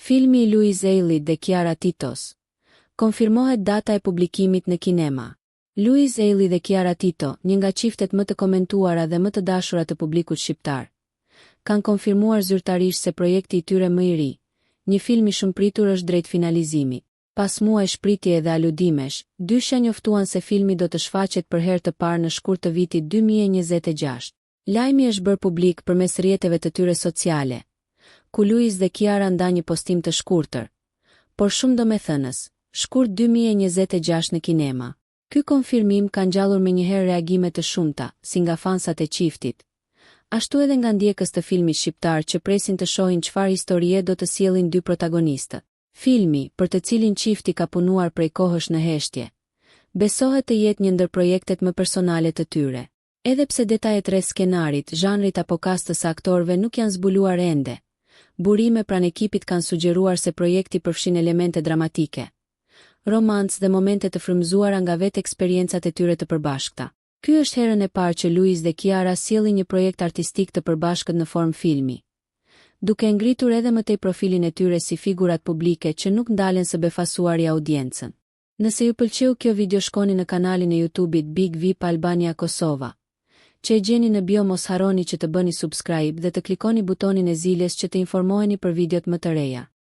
Filmi i Luiz Ejllit dhe Kiara Titos, konfirmohet data e publikimit në kinema. Luiz Ejlli dhe Kiara Tito, një nga çiftet më të komentuara dhe më të dashura të publikut shqiptar, kanë konfirmuar zyrtarisht se projekti i tyre më i ri, një film i shumëpritur është drejt finalizimit. Pas muajsh pritjeje dhe aludimesh, dyshja njoftuan se filmi do të shfaqet për herë të parë në shkurt të vitit 2026. Lajmi është bërë publik përmes rrjeteve të tyre sociale, ku Luiz dhe Kiara ndanë një postim të shkurtër, por shumë domethënës, Shkurt 2026 në kinema. Ky konfirmim ka ngjallur menjëherë reagime të shumta, si nga fansat e çiftit, ashtu edhe nga ndjekës të filmit shqiptar që presin të shohin çfarë historie do të sjellin dy protagonistët. Filmi, për të cilin çifti ka punuar prej kohësh në heshtje, besohet të jetë një ndër projektet më personale të tyre. Edhe pse detajet rreth skenarit, zhanrit apo kastës së aktorëve nuk janë zbuluar ende, burime pranë ekipit kanë sugjeruar se projekti përfshin elemente dramatike, romancë dhe momente të frymëzuara nga vetë eksperiencat e tyre të përbashkëta. Ky është herën e parë që Luiz dhe Kiara sjellin një projekt artistik të përbashkët në formë filmi, duke e ngritur edhe më tej profilin e tyre si figurat publike që nuk ndalen së befasuari audiencën. Nëse ju pëlqeu kjo video shkoni në kanalin e YouTube-it Big Vip Albania Kosova, që e gjeni në bio mos harroni që të bëni subscribe dhe të klikoni butonin e ziles që të informoheni për videot më të reja.